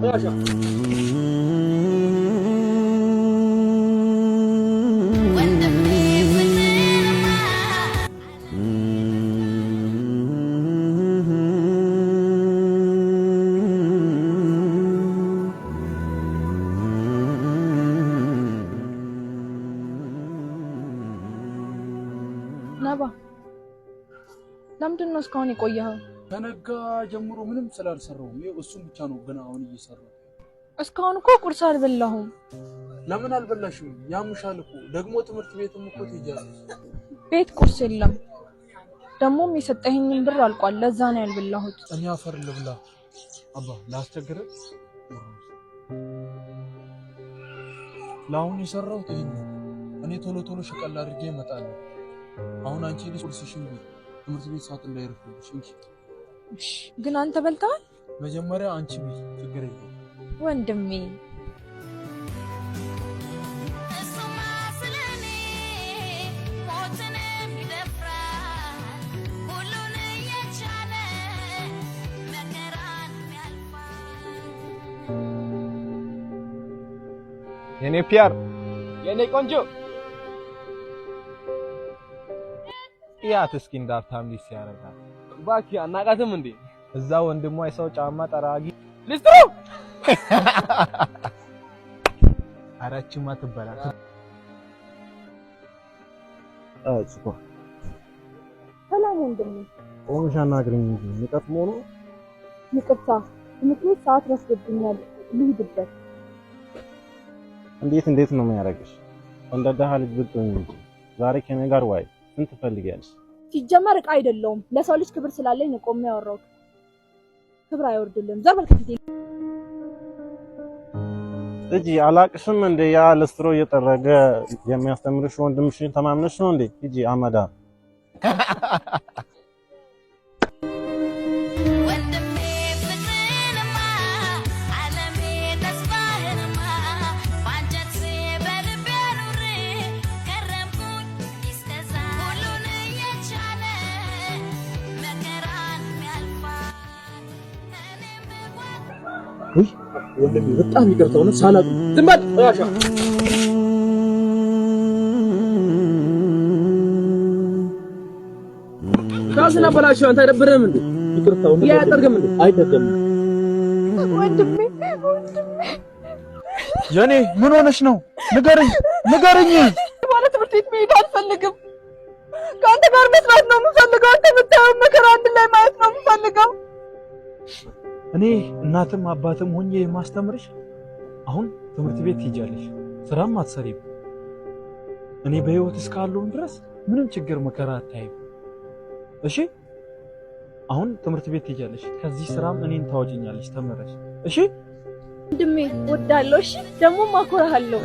ቆሻሻ። ወንድሜ ፍቅርማ። ነባ፣ ለምንድን ነው እስካሁን የቆየኸው? ከነጋ ጀምሮ ምንም ስላልሰራሁም ይኸው እሱን ብቻ ነው ገና አሁን እየሰራሁ። እስካሁን እኮ ቁርስ አልበላሁም። ለምን አልበላሽም? ያምሻል እኮ፣ ደግሞ ትምህርት ቤትም እኮ ትሄጃለሽ። ቤት ቁርስ የለም። ደግሞም የሰጠኸኝን ብር አልቋል። ለዛ ነው ያልበላሁት። እኔ አፈር ልብላ። አባ፣ ላስቸግርህ። ለአሁን የሰራሁት ይሄን ነው። እኔ ቶሎ ቶሎ ሸቀል አድርጌ እመጣለሁ። አሁን አንቺ ልጅ ቁርስሽን ብይ፣ ትምህርት ቤት ሰዓት እንዳይረፍድብሽ እንጂ። እሺ፣ ግን አንተ በልተሃል? መጀመሪያ አንቺ ብይ፣ ችግር የለውም። ወንድሜ። እሱማ ስለኔ ሞትንም ይደፍራል፣ ሁሉን እየቻለ መከራን ያልፋል። የኔ ፒያር፣ የኔ ቆንጆ፣ እያት እስኪ እንዳብታም ሊስ ያደርጋል። እባክህ አናቃትም እንዴ? እዛ ወንድሟ የሰው ጫማ ጠራጊ ሊስትሮ። አራችማ ትበላ። ጽፎ ሰላም ወንድሜ። ቆመሽ አናግሪኝ እንጂ፣ ንቀት መሆኑ። ይቅርታ፣ ትምህርት ቤት ሰዓት ረፍዶብኛል። ልሂድበት። እንዴት እንዴት ነው የሚያደርግሽ? እንደ ደሃ ልጅ ብትሆኚ እንጂ። ዛሬ ከኔ ጋር ዋይ፣ ስንት ትፈልጊያለሽ? ሲጀመር ዕቃ አይደለሁም። ለሰው ልጅ ክብር ስላለኝ ነው ቆሜ ያወራሁት። ክብር አይወርድልም። ዞር በል ከፊቴ። እጂ አላቅሽም እንዴ? ያ ልስትሮ እየጠረገ የሚያስተምርሽ ወንድምሽን ተማምነሽ ነው እንዴ? ሂጂ አመዳ። ወንድሜ ፍቅርንማ፣ ዓለሜ ተስፋህንማ፣ ባንጀቴ በልቤ ኑሬ ከረምኩኝ እስከዛ፣ ሁሉን እየቻለ መከራን ያልፋል። እኔም ውይ ወንድሜ፣ በጣም ይቅርታ፣ እውነት ሳላውቅ። ዝም በል ቆሻሻ። ራስን አበላሽው። አንተ አይደብርህም እንዴ? ይቅርታ ወንድሜ። ይሄ አያጠርግም እንዴ? አይደገምም። ወንድሜ፣ ወንድሜ። የኔ፣ ምን ሆነሽ ነው? ንገርኝ፣ ንገርኝ። ባለ ትምህርት ቤት መሄድ አልፈልግም። ከአንተ ጋር መስራት ነው የምፈልገው። አንተ የምታየውን መከራ አንድ ላይ ማየት ነው የምፈልገው። እኔ እናትም አባትም ሆኜ የማስተምርሽ፣ አሁን ትምህርት ቤት ትሄጃለሽ፣ ስራም አትሰሪም። እኔ በህይወት እስካለሁ ድረስ ምንም ችግር መከራ አታይም። እሺ፣ አሁን ትምህርት ቤት ትሄጃለሽ። ከዚህ ስራም እኔን ታወጪኛለሽ ተምረሽ። እሺ? ወንድሜ፣ እወድሃለሁ። እሺ፣ ደግሞ አኮራሃለሁ።